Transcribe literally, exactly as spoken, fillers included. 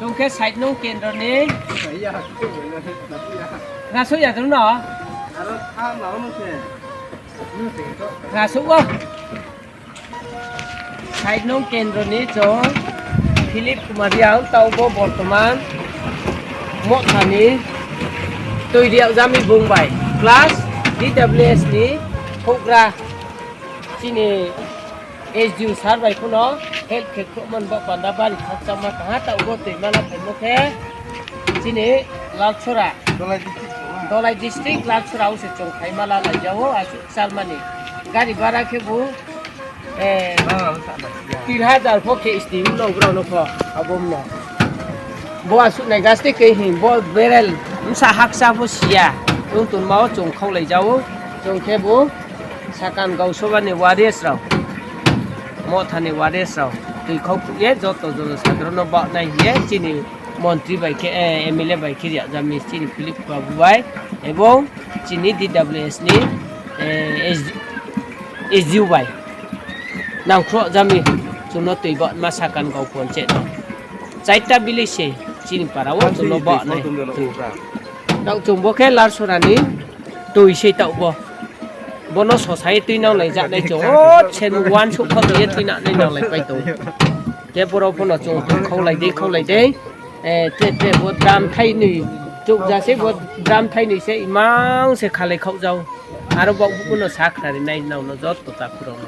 Chwng khe side nung kendro ni. Ngasuk ya chwng no? Ngasuk o. Side nung kendro ni chwng Philip Kumar Reang taubo bortoman Mothani twi riak jami bung bai plus D W S ni houhgra chini S D O sir bai kheno help khe khwmani bo panda bari khakchangma kaha ta ubo twi mala phaimo khe chini Lalchora, Dolai district Lalchora o se chwng khai mala lai jao aswk salmani gari bara khe bo eh, tin hajar pho khe steam no bro no pho abom no. Bo aswk nai gaste khe hin bo berel msa haksa pho sia tun tun mao chwng khau lai jao chwng khe bo Sakan Gausoba ni waris rao, Mothani waris rao twi khau ye joto joto sadro no ba nai ye chini montri bai khe eh, M L A bai khe riak jami chini Philip Babu bai ebong chini D W S ni eh, S D O bai nangkhro jami chwngno twi ba ma Sakan Gau ponche no. Chaita bili se chini para o chwngno ba nai. Dok chwng bo khe Lalchora ni twi se ta bo. Bono sosai twi nang lai jak nai chwng o sen wan suk khok ye twi na nai nang lai pai to. Ke boro bono chwng khau lai dei khau lai dei. Eh, te te bo dam thai nwi chuk ja se bo dam thai nwi se imang se khalai khau jao. Aro bo bukuno sa khnari nai nang no jotto ta khurang no.